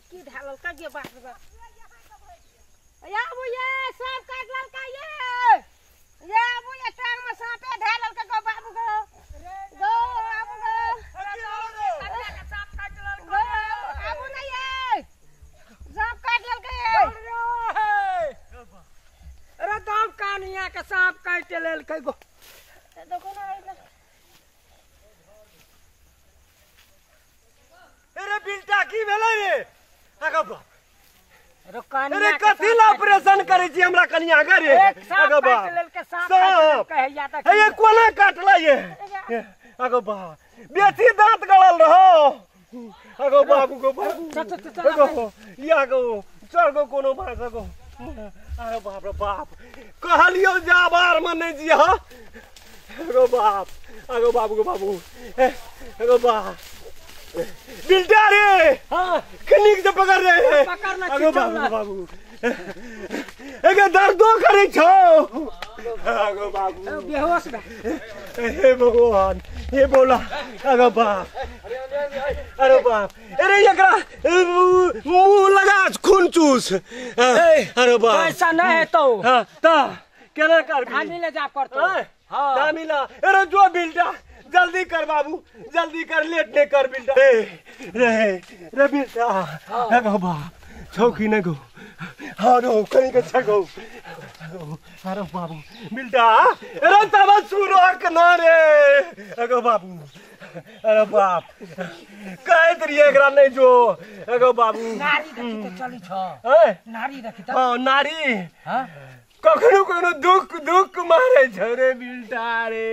की ढालल का गे बाप रे बाप। या आबू ये सांप काट ललका ये। ये आबू ये टांग में सांपे ढालल का गो बाबू गो। गो आबू गो। सांप काट ललका गो आबू ना ये। सांप काट ललका ये। अरे दाम कानिया के सांप काट लेलकै गो। देखो ना अरे बिल्टा की भेलै रे? अगो बाप। अरे कथी ला ऑपरेशन करै छी हमरा कनिया के रे? अगो बाप। सांप हे कोना काटला ये? अगो बाप बेसी दांत गड़ल रहो। अगो बाबू गो बाबू। अगो या गो चल गो कोनो भाषा गो। अरे बाप रे बाप कहलियो जा बार में नहीं जी। हां अगो बाप अगो बाबू गो बाबू। अगो बाप बिल्टा रे। हां कनिक से पकड़ रहे। अगो बाबू बाबू एके दर्दो करे छौ। अगो बाबू बेहोश भे। हे भगवान हे बोला। अगो बाप अरे बाप। अरे एकरा मुंह लगा खून चूस। अरे बाप ऐसा नहीं है तो। हां ता केना कर धामी ले जा पड़तो। हां धामी ला। अरे जो बिल्टा जल्दी कर बाबू जल्दी कर लेट नहीं कर बिल्टा। रे रे बिल्टा। अगो बाप छौकी नहीं गो। हाँ रो कहीं के छगो। अरे बाबू बिल्टा। अरे तब सुरोक ना रे। अगो बाबू अरे बाप कहत रहिए एकरा नहीं जो। अगो बाबू नारी देखी त चली छ। नारी देखी त। हां नारी। हां कखनो कखनो दुख दुख मारे छ रे बिल्टा रे।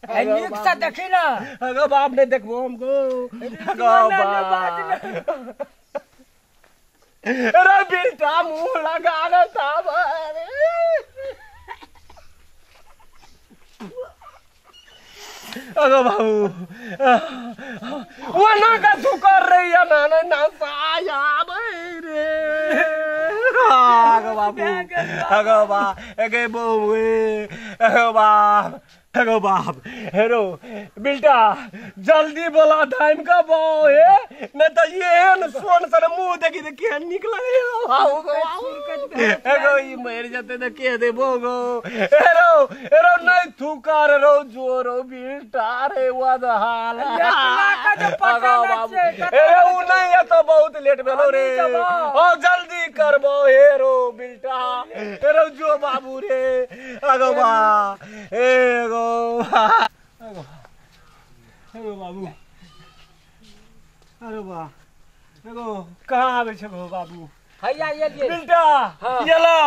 नीक से देखी ना। अगो बाप ने देखबो हमको। अगो बाप अरे बिल्टा मुंह लगा रे साहब। अगो बाबू वो ना का तू कर रही है ना ना ना साया रे। अगो बाबू अगो बाप अगे बउए अगो बाप अगो बाप। हेरो बिल्टा जल्दी बोला धाम का बो हे न त ये न सोन सर मुंह देखी त के निकल बाबू गो। अगो ई मर जते त के देबो गो। हेरो हेरो नहीं थूकार रो जोरो बिल्टा रे वद हाल। अरे उ नहीं है तो बहुत लेट भेलो रे। ओ जल्दी करबो हेरो बिल्टा। हेरो जो बाबू रे। अगो बा ए गो अगो अगो बाबू। अरे बा एगो कहाँ आवे छे गो बाबू? हैया ये लिए बिल्टा। ये ला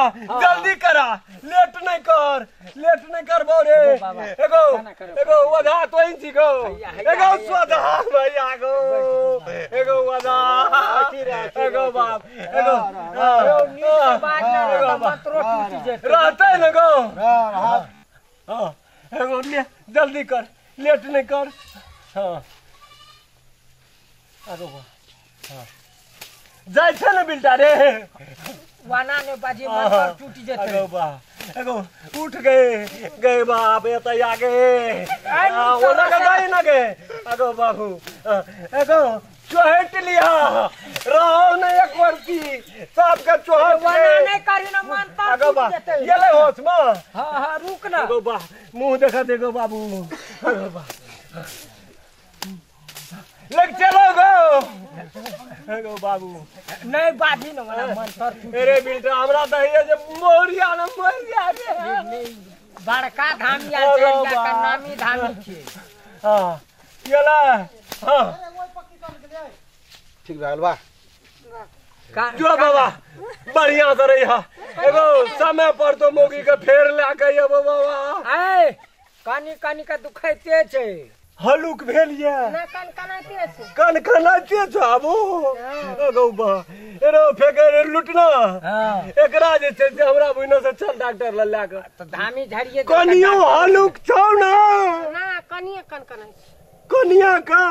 जल्दी करा लेट नहीं कर लेट नहीं करबो रे। एगो एगो वधा तो इंची गो। एगो स्वधा भैया गो। एगो वधा एगो बाप एगो रहते न गो। हां एगो ले जल्दी कर लेट नहीं कर। हां अरे बा हां जाय छै ने बिल्टा रे। वाना ने बाजी मन टूटी जेतै। अगो बा एगो उठ गए गए बाप ये त आ गए। ओना के गए ना गए। अगो बाबू एगो चोहट लिया रहो न एक वर्ती सब के चोहट वाना नहीं करी ना मन तर टूट जेतै। ये ले होश में। हां हां रुक ना। अगो बा मुंह देखा देखो बाबू। अगो बा लग चलो गो। अगो बाबू नहीं बाजी न वाला मन तर टूट। अरे बिल्टा हमरा त है जे मोरिया न मोरिया रे। बड़का धामी आल छै का नामी धामी छै। हां ये ला। हां ठीक भए गेल बा। जो बाबा बढ़िया से रही। एगो समय पर तो मौगी के फेर ला के अबो बाबा। ए कानी कानी का दुखाइते छै। हलुक भेल ये ना कन कनाते छै। कन कनाते छै आबो। अगो बा एरो फेकर लुटना। हां एकरा जे छै से हमरा बुइनो से चल डॉक्टर ल ला के त धामी झड़िए। कनियो हलुक छौ ना। ना कनिए कन कनाइ छै। कनिया का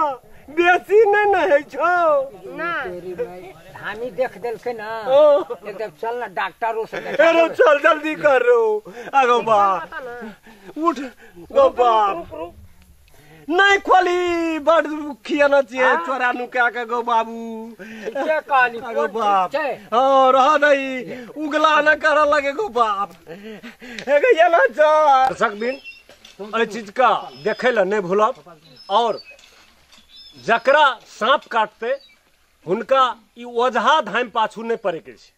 बेसी नहीं न है छौ ना। धामी देख देलकै ना एकदम चल ना डॉक्टरो से। अरे चल जल्दी करो। अगो बा उठ गो बाप नहीं खोली। बड खियाना छियै चोरा नुका के गो बाबू। ठीके कहली गो बाप। हां रह दई उगला न कर लगे गो बाप। हे गे एना चल। दर्शक बिन एहि चीज का देखे ला नहीं भूलब और जकरा सांप काटते हुनका ई ओझा धाम पाछू नहीं पड़े के छै।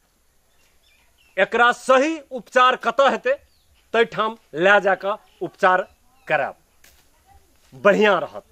एकरा सही उपचार कतऽ हेतै तै ठाम लए जाकऽ उपचार करायब बढ़िया रहत।